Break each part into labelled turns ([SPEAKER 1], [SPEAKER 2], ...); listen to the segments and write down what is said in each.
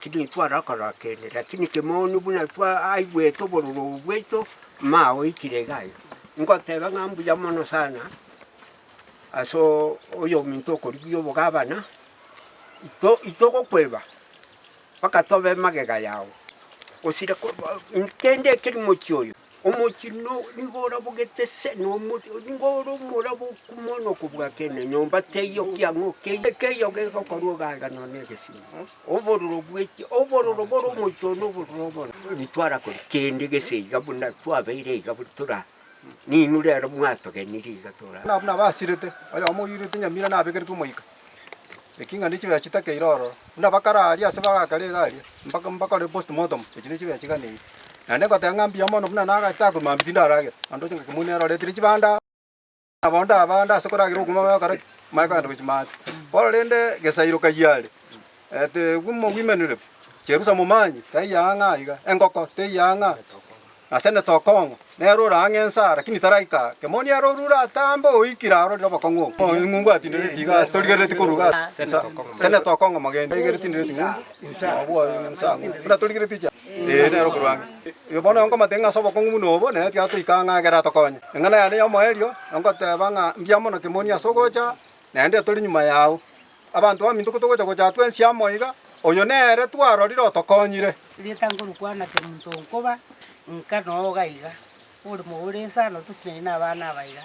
[SPEAKER 1] Lakini twarakora kende, lakini kemoni buna twa aigwete obororo obo bwaito, mao oikire iga iga. Ngoteba ng'a mbuya mono sana, asoo oyominto okorigia obogabana, ito itogokweba mpaka tobe magega yao, gosira ko kende ekeri mochie oyo. Omochie nigo orabogete se, nigo ore omoraboku mono kobua kende, nyomba teiyo kiang'o keiyo, keiyo gegokorwa iga iga nonya na egesima. Obororo bw'echi, obororo bore omochie one obororo obono, ntwara kori kende gese iga buna twabeire iga buna tora, ninwe rero mwatogenirie iga tora.
[SPEAKER 2] Buna buna basirete, oyomo oirete nyamira nabekeretwe omoika, eki ng'a ne chibesa chitakeire ororo, buna bakare aria ase bagakare iga aria, mpaka mbakore postmortem, echi ne chibesa chiganeiri. Naende ngoteba ng'a mbuya mono buna nagachete aa korwa mambia tindaragera, naende ndoche ng'a kemoni nere oretire chibanda. Nabo ndabande ase koragera obogima bagokora ki? Bamanye kogenda gochia maate. Bono rende gesairo kayio are, women rep, Cherusa Momanyi, taiyo ang'e aiga, engoko teiyo ang'e aa, na Senator Okong'o, nere ore ang'e ensaa lakini taraika aa. Kemoni ere orure atambe oikire arorire obokong'u obo. Ng'umbu atindereti iga ase torigerereti korwa iga ase Senator Okong'o Mogeni aigereti tindereti ng'umbu, nabwo ensaa ng'umbu. Buna torigereti chia. Ee, nere okorwa ang'e. Igo bono nkomotebia ng'a ase obokong'u buna obo, nere tiga toike ang'e ekero atokonye. Eng'ana yane y'omoerio, nkoteba ng'a mbuya mono kemoni ase ogocha, naende tori nyuma yao. Abanto baminto togocha gocha aa twensi amo iga, oyo nere twarorire otokonyire.
[SPEAKER 3] Erieta nkorokwana kemunto nkoba, nka noo iga iga, oboremo bore inse no tosinyaine na abana aba iga.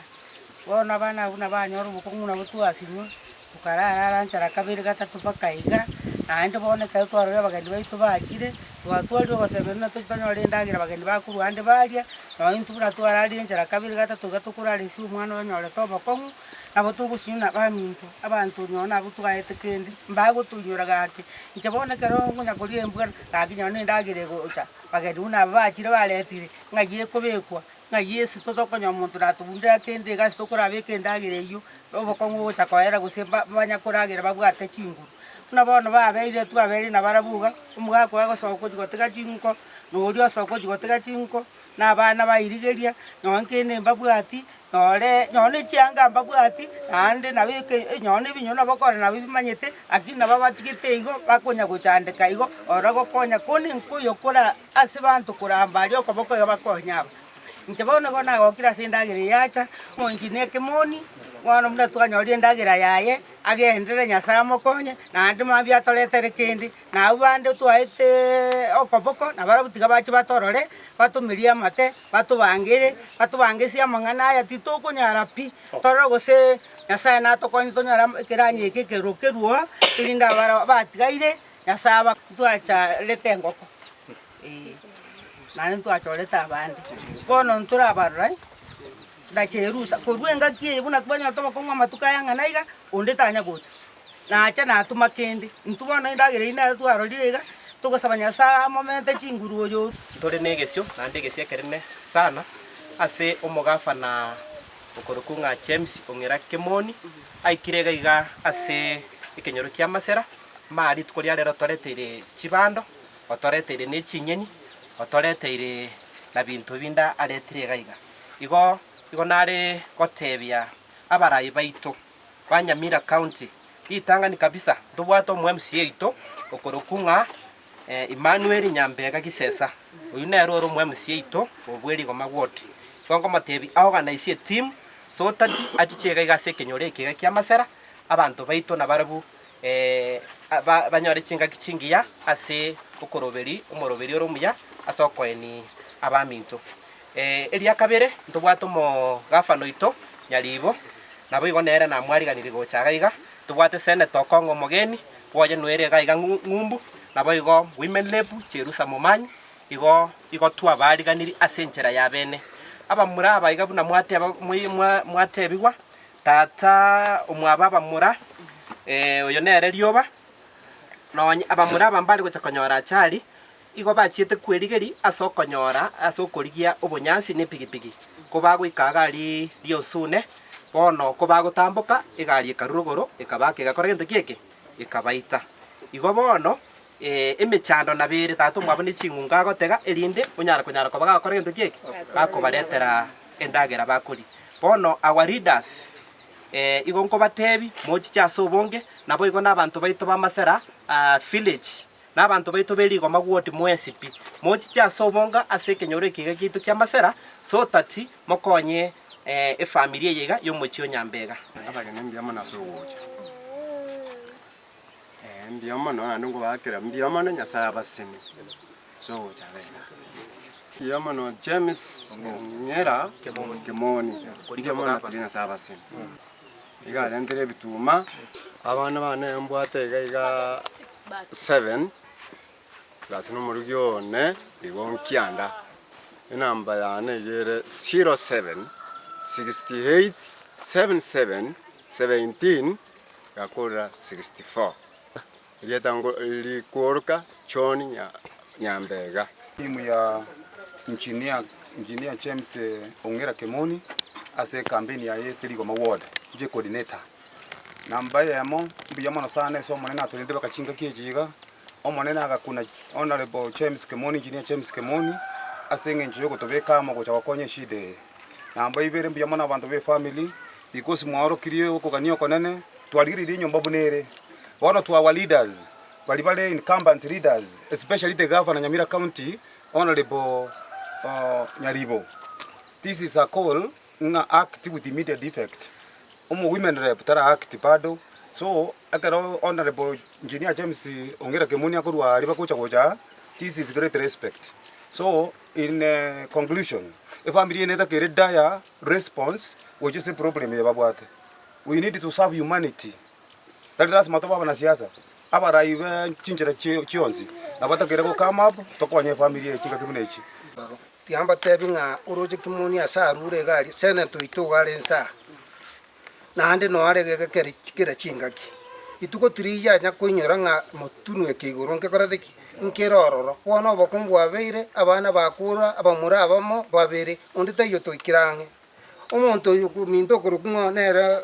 [SPEAKER 3] Bono abana abwo nabanyora obokong'u nabo twasinywa, tokarara ara nchara kabere gatato mpaka iga, naende bono ekero twarorire abageni baito bachire, twatwarire ogosemeria buna tochi tonyore endagera abageni bakorwa ande baria, nonye intwe buna twararire enchara kabere gatato iga tokorara ase omwana onyorete obokong'u, nabo togosinywa na abaminto, abanto nonye nabwo twaete kende, mbagotoinyora gaki. Inche bono ekero nkonya koria embwa, gaki nonye na endagera egocha, bageni buna aba bachire baretire, ng'ai ekobekwa. Ng'a Yeso totokonya omonto natobundera kende iga ase tokorabeka endagera eyio, obokong'u bogocha koera gose mba banyakoragera babwate chinguru. Buna bono babeire twabeire nabarabwo iga, omogaka oyo agosoka gochia gotiga chinko, na oria osoka gochia gotiga chinko, na abana bairigeria, nonye kende mbabwati, nore nonye na echianga mbabwati, naende nabo eke nonye na ebinyoro nabo okora nabo bimanyete, lakini nabo batigete igo bakonya gochandeka igo, oro gokonya konde nkoyo kora. Ase abanto koramba aria okoboko iga bakonya aba. Inche bono nigo nagokire ase endagera eye yacha, omoinchi na ekemoni, bono buna twanyorire endagera yaye, agenderere Nyasae amokonye, naende mambia atoretere kende, na abwo bande twaeteeee okoboko, nabarabwo tiga bache batorore, batomerie amate, batobangere, batobangesie amang'ana aya titokonyara pi, torore gose Nyasae natokonye tonyore ama ekeranya eke ekero kerwo, erinde abara batigaire. Nyasae aba ntwacharete engoko, ee, naende ntwachorete abande. Bono ntorabarora na cherusa, korwa engaki eye buna twanyorete obokong'u amatuko aya ang'ana iga, onde tanya gocha. Nacha natoma kende, intwe bono endagera eyio nero twarorire iga, togosaba Nyasae amomente chinguru oyo.
[SPEAKER 4] Ntore negesio, naende egesio ekerene sana, ase omogafana okorokwa ng'a James Ong'era Kemoni, aikire iga iga ase ekenyoro kia Masera, Maa rituko ria rero otoreteire chibando, otoreteire ne chinyeni, otoreteire na binto binde aretire iga iga. Igo igo nare gotebia abarai baito ba Nyamira County, ritang'ani kabisa ntobwate omo MCA oito okorokwa ng'a Emmanuel Nyambega Gisesa, oyio nere ore omo MCA oito obwe Rigoma Ward. Igo nkomotebia aorganisie eteam so that achiche iga iga ase ekenyoro eke iga kia Masera, abanto baito nabarabwo banyore chingaki chingiya ase okoroberi omoroberi ore omuya ase okoenia abaminto. Eria kabere ntobwate omogafana oito Nyaribo, naboigo nere namwariganirie gocha iga iga, ntobwate senator Okong'o Omogeni, bwoye noere iga iga ng'umbu, naboigo women rep Cherusa Momanyi, igo igo twabariganirie ase enchera ya bene. Abamura aba iga buna mwateba mwatebigwa. Tata omwabo abamura, oyo nere rioba, nonye abamura aba mbare gocha konyora achari, igo bachiete kwerigeria ase okonyora ase okorigia obonyansi na epigipigi. Ko bagoika iga aria riosune, bono ko bagotamboka, egari ekarwa rogoro ekabaaka egakora gento ki eke? Ekabaita. Igo bono, emechando nabo ere, tata omwabo ne ching'ungo agotega erinde onyare konyara koba gagokora gento ki eke? Gakobaretera endagera bakoria. Bono our leaders, igo nkobatebi, mochiche ase obonge, naboigo na abanto baito ba Masera village. Na abanto baito be rigoma gwoti mwensi pi, mochiche ase obonga ase ekenyoro eke iga giaito kia Masera, so that mokonye efamiri eye iga y'omochie o Nyambega.
[SPEAKER 5] Abageni mbuya mono ase ogocha, mbuya mono naende nkobaakera mbuya mono Nyasaye abasesenie ase ogocha iga iga. Mbuya mono James Ong'era Kemoni, mbuya mono tiga Nyasaye abasesenie. Iga arentere ebituma, abana bane mbwate iga iga seven, plus na omorugi one igo nkianda. Enamba yane iga ere 07 68 77 17 gakorera 64. Erieta ngo rikuoroka John Nyambega.
[SPEAKER 6] Timu ya Engineer Engineer James Ong'era Kemoni ase ekampeni yaye ase Rigoma Ward, inche coordinator. Namba eyemo, mbuya mono sana ase Omonene atorendire mpaka chingaki echi iga, Omonene agakuna Honourable James Kemoni, Engineer James Kemoni, ase eng'encho yogotobeka amo gocha gokonya eshida eye. Namba ibere mbuya mono abanto ba efamiri, because mwaorokirie okogania okonene, twarigereire enyomba buna ere. Bono to our leaders, baria bare incumbent leaders, especially the governor Nyamira County, Honourable Nyaribo, this is a call ng'a act with immediate effect. Omo women rep tara act bado, so ekero Honourable Engineer James Ong'era Kemoni akorwa aria bagocha gocha aa, this is great respect. So in conclusion, efamiri eye netakeire dire response gochia ase eproblem eye babwate. We need to serve humanity. Tari lasima tobe abanasiasa, abarai be chinchera chionsi nabo batakeire go come up tokonye efamiri eye chingaki buna echi.
[SPEAKER 7] Tiga mbatebi ng'a oroche kimoni ase arure iga aria, senator oito iga are inse aa, naende noyo are iga kere kera chingaki. Rituko tirianya koinyora ng'a motunu eke igoro nkekorete ki? Nkere ororo. Bono obokongu bwabeire, abana bakure, abamura abamo babere, onde taiyo toikire ang'e. Omonto oyo ominto okorokwa ng'a nere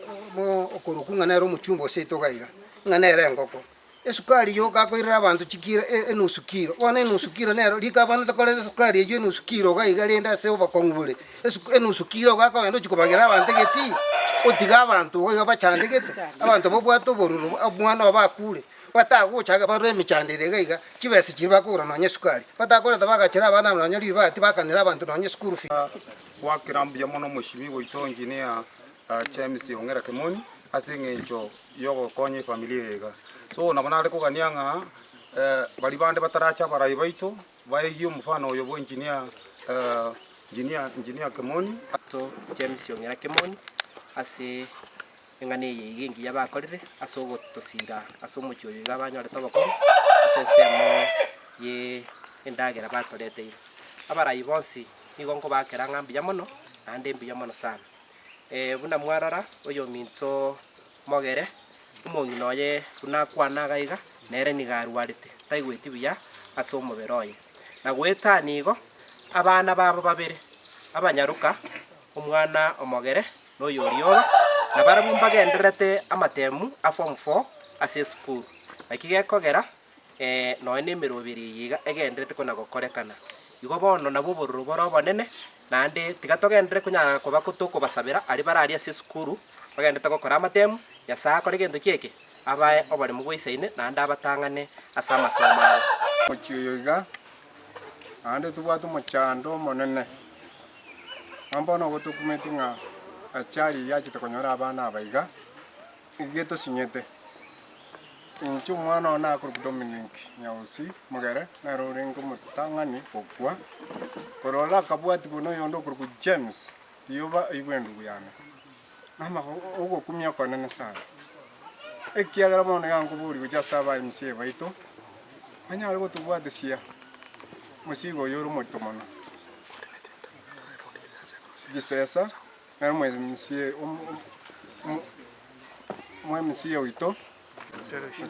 [SPEAKER 7] okorokwa ng'a nere omochumba ase etogo iga, ng'a nere engoko. Esukari yoka akoirera abanto chikiro enusu kiro, bono enusu kiro nero rika abana tokoreta esukari eywo enusu kiro iga iga rende ase obokong'u bore, enusu kiro iga akogenda ochia kobagera abanto egetii, otiga abanto iga iga bachandegete, abanto babwate obororo omwana obo akure, batagocha iga barore emechando ere iga iga, chibesa chiria bakogora nonye esukari, batakoreta bagachera abana aba nonye ribati bakanera abanto nonye school fees.
[SPEAKER 6] Gwakera mbuya mono omoshimi oito Engineer James Ong'era Kemoni ase eng'encho yogokonya efamiri eye iga. So nabo nare kogania ng'a baria bande batarache abarai baito baegie omofano oyo bwa Engineer Engineer Engineer Kemoni.
[SPEAKER 4] To James Ong'era Kemoni ase eng'ana eye iga engiya bakorire ase ogotosira ase omochie oyo iga banyorete obokong'u ase ensemo ye endagera batoreteire. Abarai bonsi nigo nkobakera ng'a mbuya mono naende mbuya mono sana. Buna mwarora oyominto mogere, omong'ina oye buna akwana iga iga, nere nigo arwarete, taigweti buya ase omobere oye. Na goetania igo, abana babo babere, abanyaroka, omwana omogere na oyorioba, na barabwo mbagendererete amatemu a form four ase esukuru. Naki gekogera nonya na emeroberi eye iga egendererete kona gokorekana. Igo bono nabwo obororo bore obonene, naende tiga togenderere konyara koba tokobasabera aria bare aria ase esukuru, bagendererete gokora amatemu, Nyasae akore gento ki eke? Abae oboremu bwaisaine naende abatang'ane ase amasomo abo.
[SPEAKER 5] Omochie oyo iga, naende tobwate omochando omonene. Nabo bono nigo tokumeti ng'a achari eyio yachete konyora abana aba iga, iga etosinyete. Inche omwana one nakorokwa Dominic Nyausi Mogere, nere orenge omotang'ani gokwa, korora akabwatigwa na oyonde okorokwa James Rioba oigwe endugu yane. Namago ogokumia okonene sana, ekiagera bono nigo nkoboria gochia ase aba MCA baito, banyare gotobwatisia omosigo oyo ore omorito mono. Gisesa nere omo MCA omo MCA oito,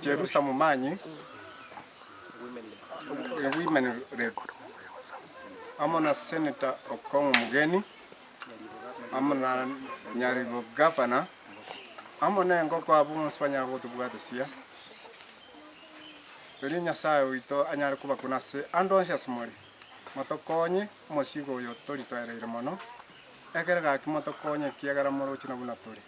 [SPEAKER 5] Jerusa Momanyi, women rep, amo na Senator Okong'o Omogeni, amo na Nyaribo Gavana, amo na engoko abwo bonsi banyare gotobwatisia, erio Nyasaye oito anyare kobakuna ase ande onsi ase more. Motokonye omosigo oyo tori toereire mono, ekere gaki motokonye ekiagera moroche na buna tore.